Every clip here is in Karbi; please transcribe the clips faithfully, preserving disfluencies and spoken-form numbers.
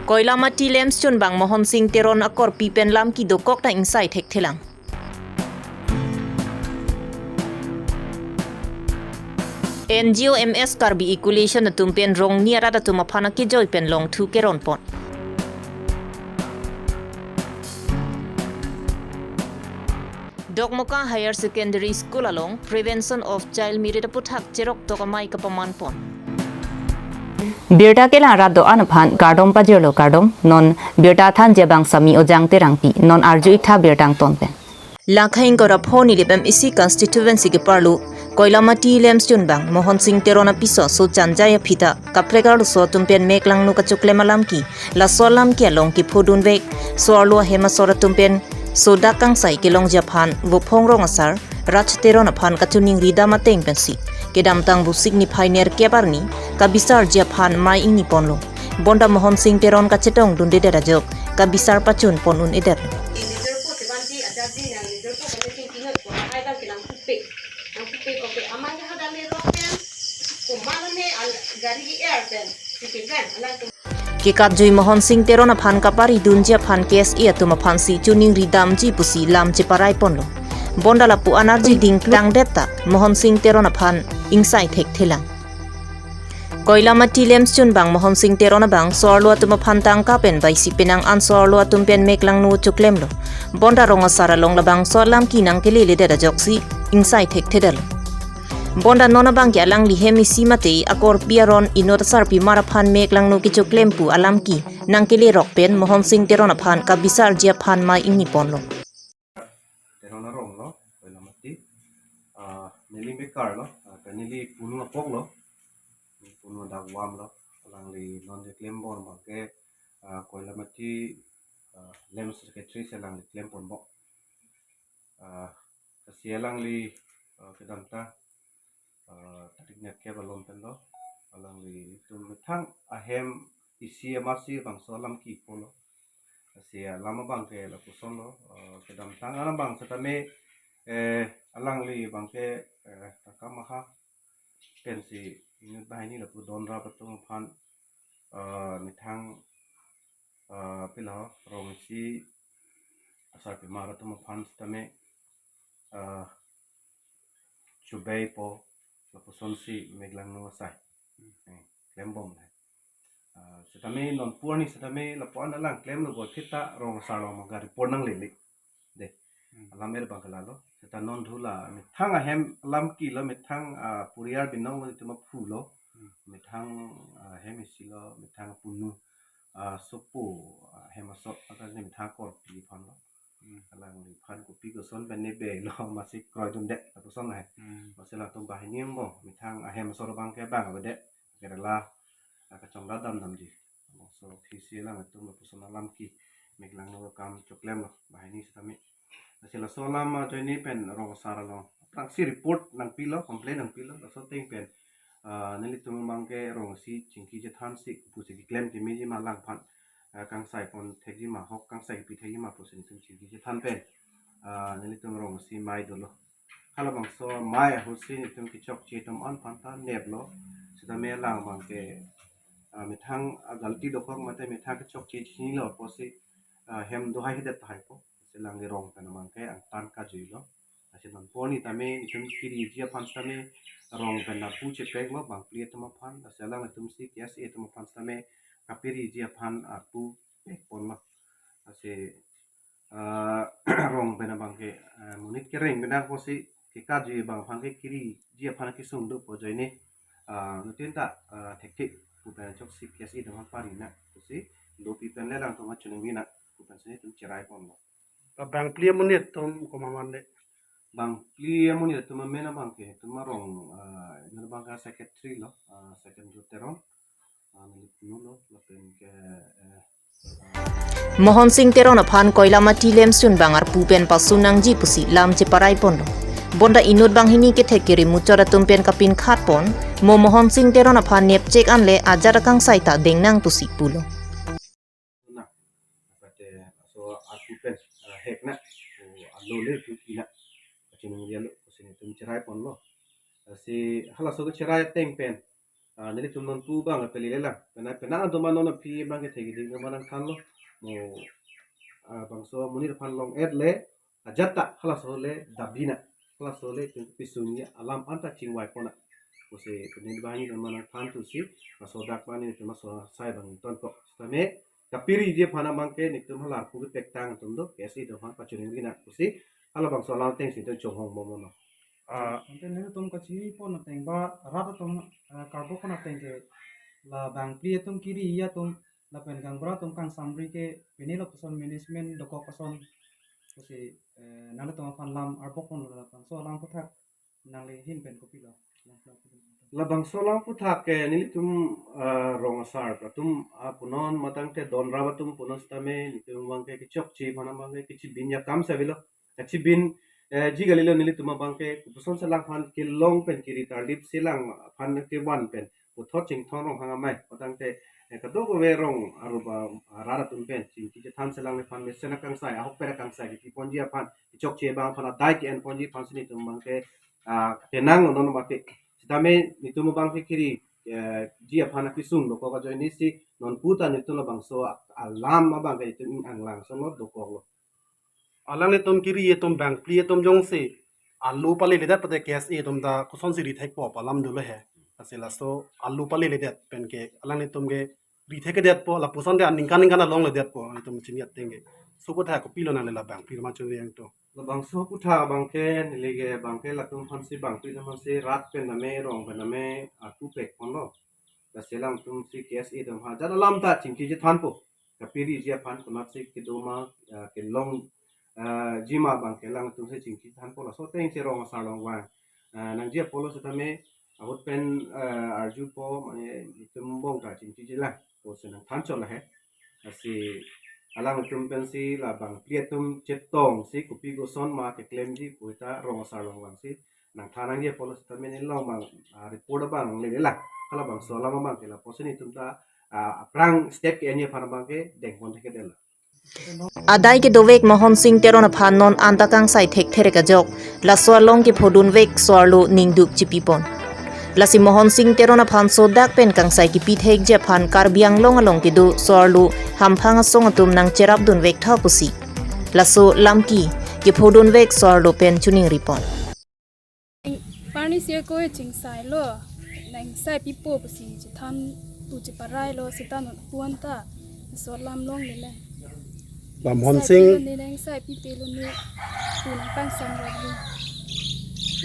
Koilamati Lamps chunbang Mohon Sing Teron akorpi pen lam kedokok ta ingsai thekthelang. N G O M S Karbi Equalation atum pen rongni arat atum aphan akejoi pen longthu keronpon. Dokmoka Higher Secondary School along Prevention of Child Marriage aputhak cheroktok amei kapamanpon. Birta kelang rat do-an aphan kardom pajirlo, kardom. Non birta thanji abang Sami Ojang Terangpi, non arju-ik tha birta angton pen. Langkhang Ingkoi ra pho Nilip M A C constituency keparlo Koilamati Lamps chunbang Mohon Sing Teron apiso Sochan Jai aphi ta kaprek arloso atum pen mek langno kachoklem alam ke, laso alam ke along kephodunvek, so-arlo ahem asor atum pen sodak kangsai kelongji aphan Vophong rong asar Raj Teron aphan kachiningri dam ateng pensi kedamtang Vosik niphai nerkep arni kabisarji aphan mei ingniponlo. Bonta Mohon Sing Teron kachetongdundedet ajok kabisar pachunpon un-edet. Kekatjui Mohon Sing Teron aphan kaparidunji aphan K S A atum aphansi chiningri damji pusi lam cheparaiponlo. Bonta lapu-an arju dingtangdet ta Mohon Sing Teron aphan ingsai thekthelang. Koilamati Lamps chunbang Mohon Sing Teron abang so-arlo atum aphan tangka pen baisi penang an so-arlo atum pen mek langno choklemlo. Bonta rong asar along labangso alam ke nangkeleledet ajoksi ingsai thekthedetlo. Bonta non abang ke alangli hem isi mate akorpi aron inut asarpimar aphan mek langno kechoklem pu alam ke nangkelerok pen Mohon Sing Teron aphan kabisarji aphan mei ingniponlo. Teron arong lo, Koilamati. Ah, neli mekar lo, ah, ke neli punu apok lo, punu dak warm lo, alangli non keklembom abang ke, ah, Koilamati, ah, Lamps secretary si alangli klemponbom. Ah, lasi alangli, ah, kedamtang, ah, tarik nerkep along pen lo, alanglitum methang ahem isi amatsi bangso alam kepho lo. Lasi alam abang ke lapuson lo, ah, kedamtang alam abang setame, eh, alangli abang ke, eh, tangka maha pensi inut banghini lapu donrap atum aphan, ah, methang, ah, pilo rong isi asarpimar atum aphan setame, ah, chubeipo lapusonsi mek langno asai. Eh, klembom le. Ah, setame non pu arni setame lapu-an alang klemlo, gol phita rong asar along maka report nanglele. De. Hmm. Alam er bang ke lalo. Seta non thu la methang ahem alam ke lo, methang, ah, puriar binong lo, itum aphu lo. Hmm. Methang, ah, hem isi lo, methang punu, ah, sopo, ah, hem asor, atau ne methang akorpi aphan lo. Hmm. Alangliphan kopi koson pen ne be lo, amatsi kroidundet, lapuson lo he. Hmm. Amatsi latum banghini angbong, methang ahem asor abang ke bang avedet. Kerala, ah, kachongdat damdamji. Bangso phisi alangtum lapuson alam ke mek langno akam choklemlo banghini setame. Lasi laso alam, ah, ajoine pen rong asar along aphrangsi report nangpilo, complaint nangpilo, laso ateng pen, ah, nelitum abang ke rong isi chingki chethansi pusi keklem kemeji ma alangphan, ah, kangsai pon thekji ma, hok kangsai pi thekji ma pusi nelitum chingki chethan pen, ah, nelitum rong isi mei dolo. Halabangso mei ahutsi nelitum kechokche atum an aphan ta neplo. Setame alang abang ke, ah, methang, ah, galti dokok mate methang kechokche chinilo pusi, ah, hem do haihedet tahai po. Lasi alangli rong pen abang ke angtan kajuilo. Lasi non pu arni tame itum keriji aphan setame rong pen arpu chepeklo bangphli atum aphan. Lasi alangtum si K S A atum aphan setame kaperiji aphan arpu pekponlo. Lasi, ah, rong pen abang ke, ah, monit kereng pen dak pusi kekatjui abang aphan ke keriji aphan kesung dopo ajoine, ah, nutin ta, ah, thekthe pu pen ajoksi K S A atum aphan pari nang pusi dopi pen le alangtum chiningri nang pu pensi nelitum cheraiponlo. Bangphli amonit atum komat-mat le? Bangphli amonit atum amen abang ke, itum arong, ah, itum abang ke secretary lo, ah, second Raj Teron, ah, neli punu lo, lapen ke, eh, Mohon Sing Teron aphan Koilamati Lamps chunbang arpu pen pasu nangji pusi lam cheparaiponlo. Bonta inut banghini kethek kere muchot atum pen kapinkhatpon, mo Mohon Sing Teron aphan nepchek anle ajat akangsai ta deng nang pusi pulo. Na, kate laso arpu pen, ah, hek na, o alo le tu ina, kachiningri alo, pusi nelitum cheraiponlo. Lasi halaso kecherai ateng pen, Ah, nelitum nonpu abang peli le lang. Penang, penang atum non aphi abang ke thekding abang nangthanlo. Mo, ah, bangso amonit aphan long-et le, ajat ta halaso le dabina. Halaso le itum kepisung alam anta chingvai pon na pusi pini abang nangthan thusi, laso dak abang nelitum laso asai abang tonpo. Sitame kapiriji aphan abang ke nelitum hala arpu kepek tang atum do, K S A atum aphan pachuningri nang pusi, halabangso alam ateng si itum chonghong bomlo. Ah, ante nelitum kachini pon ateng ba rat atum, eh, karbok pon ateng ke la bangphli atum kiri atum lapen gaonbura atum kangsamri ke pini lapuson management dokok ason pusi, eh, nanglitum aphan lam arbok pon labangso alam aputhak nangli ahin pen kopilo? Labangso alam aputhak ke nelitum, eh, rong asar atum, ah, punon matang te don rap atum punon sitame nelitum abang ke kechokche aphan abang ke kechibin akam si avelo. Kechibin, eh, ji kalilo, nelitum abang ke kopuson si alangphan kelong pen kiri, tarlip si alangphan kevan pen puthot Chinthong Ronghang amei matang te, eh, kadokave rong aruba, ah, rat atum pen chingki chethan si alangliphan mesen akangsai, ahokpet akangsai kepi ponji aphan, kechokche abang aphan adai ke-en ponji aphan si nelitum abang ke, ah, penang non mati. Sitame nelitum abang ke kiri, eh, ji aphan akesung dokok ajoine si nonpu ta nelitum labangso alam abang ke itum inglangso lo dokoklo. Alanglitum kiri atum bangphli atum jongsi alu paledet pute K S A atum ta kosonsi ri thekpo pu alam dolo he. Lasi laso alu paledet pen ke alanglitum ke ri thekdetpo, lapuson te aningkan ningkan along ledetpo, itum chini ateng ke. So aputhak kopilo nangli la bangphli atum achuningri atum? Labangso aputhak abang ke neli ke abang ke latum aphan si, bangphli atum aphan si rat pen name, rong pen name, ah, arpu pek ponlo. Lasi alangtum si K S A atum ha ajat alam ta chingki chethanpo. Kapiriji aphan konatsi kedo ma, ah, kelong, ah, ji ma abang ke alangtum si chingki thanpo, laso ateng si rong asar along vang, ah, nangji apotlo sitame ahut pen, ah, arjupo, mane itum angbong ta chingkiji lang pusi nangthan chot lahe. Lasi alangtum pensi la bangphli atum chetongsi kopi koson ma keklemji pu ta rong asar along vangsi nangthan nangji apotlo sitame neli along abang, ah, report abang le lang. Halabangso alam abang ke lapuson itum ta, ah, aphrang step ke-enji aphan abang ke dengpon thekthedetlo. Adai kedovek Mohon Sing Teron aphan non anta kangsai thekthe ajok, laso along kephodunvek so-arlo ningduk chipipon. Lasi Mohon Sing Teron aphan so dak pen kangsai kepi thekji aphan Karbi Anglong along kedo so-arlo hamphang asong atum nangcherapdunvek tha pusi laso lamki kephodunvek so-arlo pen chuningripon. Parni sir ko chingsailo, nangsai pipo pusi chethan tu cheparailo, seta non puan ta so alam longle le. La Mohon Sing. Sai pilo ne, nangsai pipelo ne, tu nangpangsamraplo.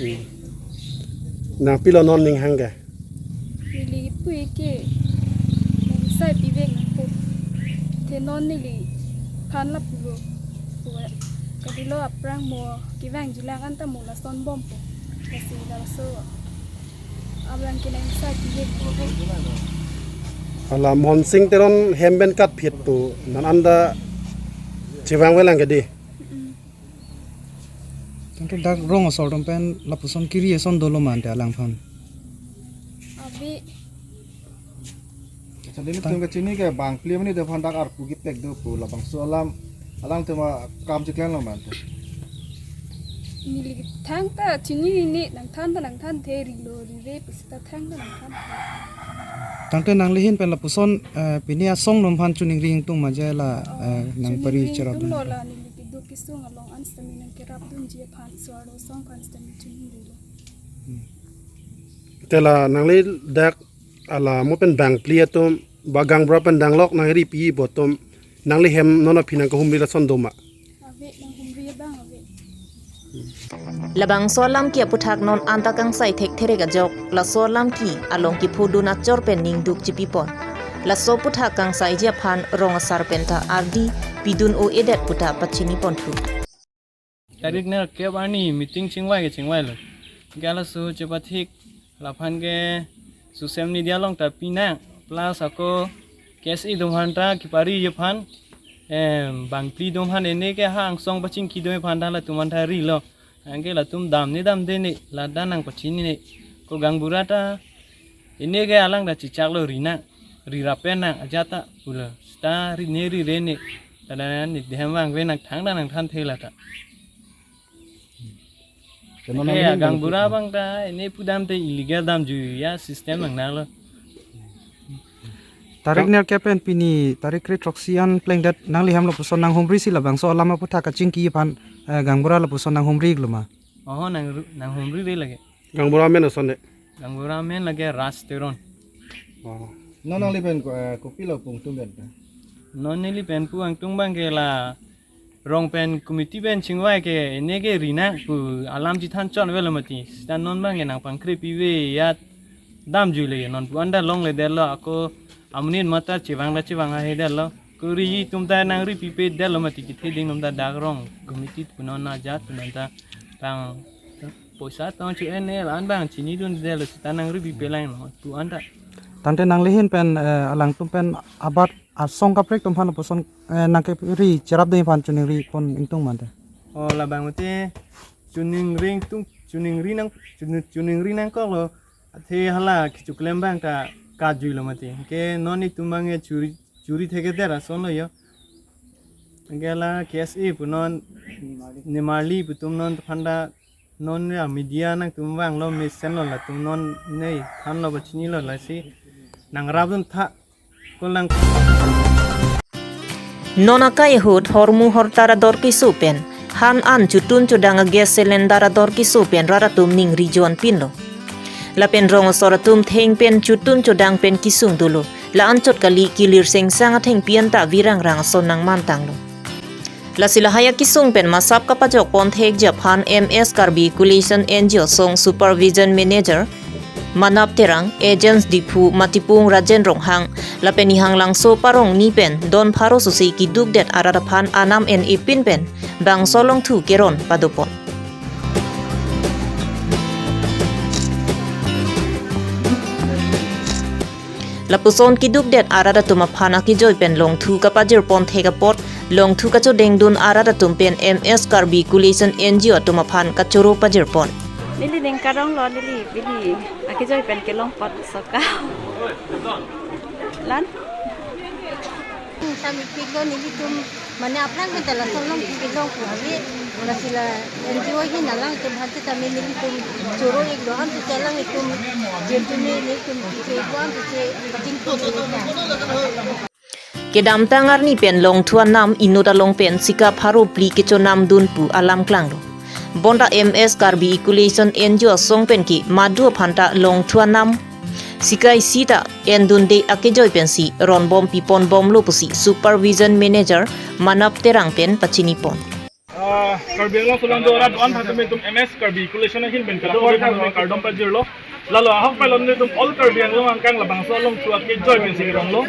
Hmm. Nangpilo non ning hang ke? Neli pui ke nangsai pivek nangpo. Te non neliphan lapulo. Pulo, kadilo aphrang mo kevangji lang anta mo lason bompo. Lasi laso abang ke nangsai pivek. Hala Mohon Sing Teron hem pen katphit pu non anta chevangvelang ke dei. Mm-mm. Tangte dak rong asar atum pen lapuson kiri ason dolo ma ante alangphan? Ave. Accha, nelitum kachini ke bangphli amonit aphan dak arpu kepek do pu, labangso alam alangtum akam chiklang lo ma ante? Neli thangta chinine, nangthan ta nangthanthe, rilo rire pusita thangta nangthanthe. Tangte nangli ahin pen lapuson, eh, pini asong atum aphan chuningri ingtung ma je la, eh, nangpari chuningri cherap ingtung dun lo, la neli keduk kesung along an sitame nangkerapdunji aphan, so-arlo asong aphan sitame chuningrilo. Hmm. Te la nangli dak hala mo pen bangphli atum ba gaonbura pen danglok nangripi pu atum nangli hem non aphi nangkahumri lason do ma? Ave, nanghumri abang ave. Labangso alamki aputhak non anta kangsai thekthe ajok, laso alamki along kephodun achor pen ningduk chipipon. Laso aputhak kangsaiji aphan rong asar pen ta ardi pidun-o-edet pu ta pachiniponthu. Tarik nerkep arni meeting chingvai ke chingvailo. Ke laso chepathik laphan ke social media along ta pinang, plus ako K S A atum aphan ta kepariji aphan, em, bangphli atum aphan ene ke ha angsong pachingki atum aphan ta latum aphan ta rilo. Anke latum damne damde ne, ladak nangpachinine. Ko gaonbura ta ene ke alang ta chechaklo, rinang, rirap nang ajat ta pulo. Seta rine rire ne, tada ne deham vangve nangthang ta nangthanthe lata. Keno ke nang ya, gaonbura abang ta ene pudam te illegal damjuiji asystem nang nanglo. Tarik Kang- nerkep pen pini tarik kre throksi an plengdet nanglihem lapuson nanghumri si labangso alam aputhak kachingki aphan, eh, gaonbura lapuson nanghumri-iklo ma? Oho, nang ru-, nanghumri-re lake. Gaonbura amen ason de? Gaonbura amen lake Ras Teron. Oh. Non nangli pen ko-, eh, kopilo pu ingtung pen ta? Non neli pen pu ingtung abang ke la rong pen committee pen chingvai ke ene ke ri nang pu alam chethan chot avelo mati. Seta non abang ke nangpangkre pive ajat damjuile, non pu anta longledetlo, ako amonit mata chevang ta chevang ahedetlo. Ko ri atum ta nangri pipedetlo mati, kethe ding atum ta dak rong committee pu non ajat pu non ta tang poisa tong chu-en ne la-an abang chinidundetlo, seta nangri pipelang non pu anta. Tangte nangli ahin pen, eh, alangtum pen abat asong kaprek atum aphan lapuson, eh, nangkeri cherapdun aphan choningri pon ingtung mante. Oh, labang mate choningri ingtung, choningri nang, choni-, choningri nangkoklo. Athe hala kechoklem abang ta kajuilo mati. Ke non itum abang ke churi, churi thekthedet asonlo jo. Ke la K S A pu non nimarli pu atum non aphan ta non ya media nangtum vanglo mesenlo, latum non ne thanlo ba chinilo, lasi nangrapdun tha. Ko lang. Non akai ahut hormu hortar ador keso pen, han an chotun chodang a-gas cylinder ador keso pen rat atum ningri joan pinlo. Lapen rong asor atum theng pen chotun chodang pen kesung dolo. La-anchot kali, kelir sengsang athengpi anta virang rang ason nangmantanglo. Lasi lahai akesung pen masap kapajok pon thekji aphan M S Karbi Coalition N G O asong Supervision Manager Manap Terang, Agents Diphu Matipung Rajen Ronghang, lapen Nihanglangso Parong ni pen don pharo susi kedukdet arat aphan anam en-e pin pen bangso longthu keron padopon. Lapuson kedukdet arat atum aphan akejoi pen longthu kapajir pon thek apot, longthu kachodengdun arat atum pen M S Karbi Coalition N G O atum aphan kachoro pajir pon. Neli ning karonglo, neli bili akejoi pen kelong apot soka. Lan? Samipiklo nelitum, mane aphrang pen ta lason longthu kelong pu ave, lasi la N G O ahin alangtum aphan setame nelitum choro-iklo, antu che alangtum, jentune nelitum che ko antu che jingkung ta. Kedamtang arni pen longthu anam inut along pen sika pharo phli kechonamdun pu alam klanglo. Bonta M S Karbi Coalition N G O asong pen ke madu aphan ta longthu anam sika isi ta endunde akejoi pensi ronbom piponbomlo pusi Supervision Manager Manap Terang pen pachinipon. Ah, Karbi Anglong sulangdo arat do-an aphan tame itum M S Karbi Coalition ahin pen kadokave aphan tame kardom pajirlo. Lalo ahok pen lo nelitum all Karbi Anglong angkang labangso alongthu akejoi pensi keronglo.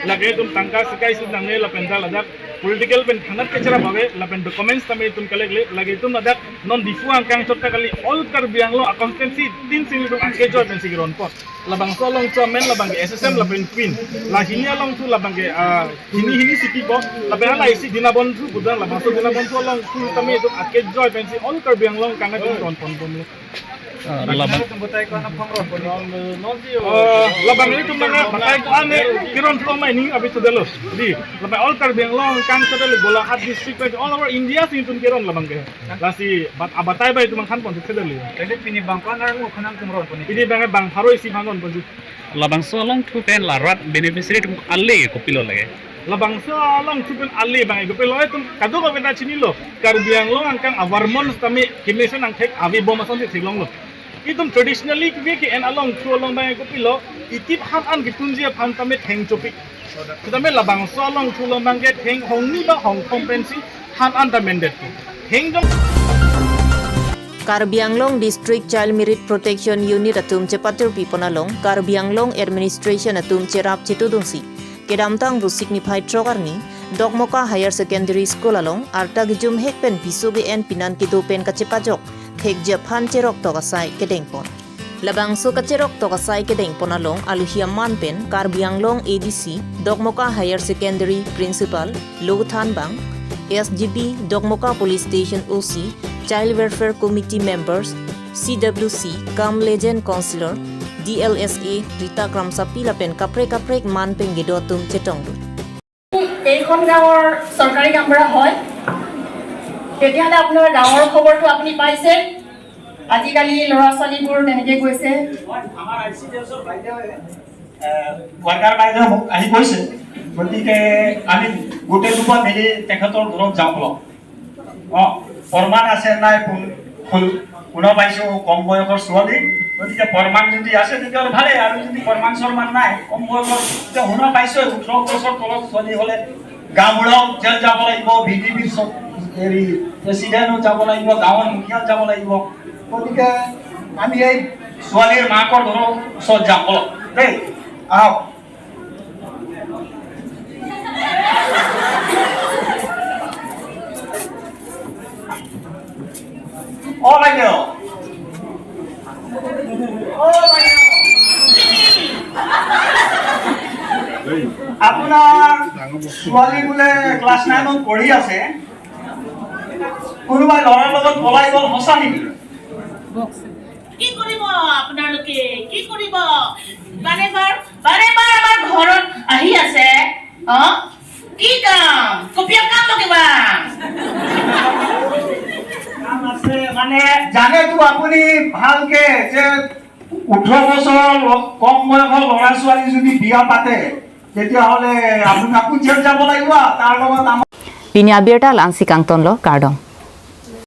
Lake itum tangka sika isi nangne lapen ta ladak political pen thangnat kecherap ave, lapen documents tame itum collect-le, lake itum ladak non Diphu angkang chot ta kali, all Karbi Anglong a-constituency tin sing itum akejoi pensi keronpon. Labangso alongthu amen labang ke S S M lapen Queen. La hini alongthu labang ke, ah, hini hini siki po. Lapen hala isi Dinabondhu budang, labangso Dinabondhu alongthu tame itum akejoi pensi all Karbi Anglong angkang atum ronponbomlo. Ah, labang. Ah, labang itum nang batai ko-an ne keron thom mai ning abi thudelo. Di, labang all Karbi Anglong angkang thudelo, Golaghat district pen all over India si itum keron labang ke. Lasi bat abatai bai itum nangthanpon thudelo. Jadi pini bang ko anak mo khanang tum ronpon. Pini bang bang pharo isi aphan ronpon. Labangso alongthu pen la rat beneficiary atum ale kopilo lake? Labangso alongthu pen ale bang kopilo, itum kadokave ta chinilo. Karbi Anglong angkang a-varmon tame kemesen angthek avebom asonsi theklonglo. Itum traditionally keve ke-en alongthu along bang kopilo, itip han an ketunji aphan tame theng chopik. Setame labangso alongthu along bang ke theng hongni ba hongthom pensi han an ta mendet. Theng jong. Karbi Anglong District Child Merit Protection Unit atum chepathu pipon along Karbi Anglong Administration atum cherap chetudunsi kedamtang Vosik niphai throk arni Dokmoka Higher Secondary School along arta kejumhek pen piso ke-en pinan kedo pen kachepajok thekji aphan cheroktok asai kedengpon. Labangso kacheroktok asai kedengpon along aluhi aman pen Karbi Anglong A D C, Dokmoka Higher Secondary Principal Lothan Bang, S G B, Dokmoka Police Station O C, Child Welfare Committee members, C W C, cum Legend Councillor, D L S A, Rita Kramsapi lapen kaprek kaprek man pen kedo atum chetongdun. এইখন গাঁৱৰ চৰকাৰী কাম কৰা হয়। তেতিয়াহ'লে আপোনাৰ গাঁৱৰ খবৰটো আপুনি পাইছে। আজিকালি ল'ৰা ছোৱালীবোৰ তেনেকে গৈছে। আমাৰ আই চি ডি এছৰ বাইদেৱে ৱৰ্কাৰ বাইদেউ মোক আহি কৈছে। গতিকে আমি গোটেই দুখন মিলি তেখেতৰ ঘৰত যাওঁ বোলো। অ, প্ৰমাণ আছে নাই, কোন, কোন, শুনা পাইছো কম বয়সৰ ছোৱালী। গতিকে প্ৰমাণ যদি আছে তেতিয়াহ'লে ভালেই, আৰু যদি প্ৰমাণ চৰমান নাই, কম বয়সৰ, এতিয়া শুনা পাইছো ওঠৰ বছৰ তলৰ ছোৱালী হ'লে গাঁওবুঢ়াও জেল যাব লাগিব, ভি ডি পিৰ হেৰি প্ৰেচিডেণ্টো যাব লাগিব, গাঁৱৰ মুখীয়া যাব লাগিব। গতিকে আমি এই ছোৱালীৰ মাকৰ ঘৰৰ ওচৰত যাম, বলক দেই, আহক। অ বাইদেউ, অ বাইদেউ, আপোনাৰ ছোৱালী বোলে ক্লাছ নাইনত পঢ়ি আছে, কোনোবা ল'ৰাৰ লগত পলাই গ'ল, সঁচা নেকি? কি কৰিব আপোনালোকে, কি কৰিব? বাৰে বাৰ, বাৰে বাৰ আমাৰ ঘৰত আহি আছে। অ, কি কাম? কপিয়া কাম লগে বা। কাম আছে মানে, জানেতো আপুনি ভালকে যে ওঠৰ বছৰ ল-, কম বয়সৰ ল'ৰা ছোৱালী যদি বিয়া পাতে, তেতিয়াহ'লে আপোনাকো জেল যাব লাগিব, তাৰ লগত আমাৰ Pini abirta la-ansi kangtonlo, kardom.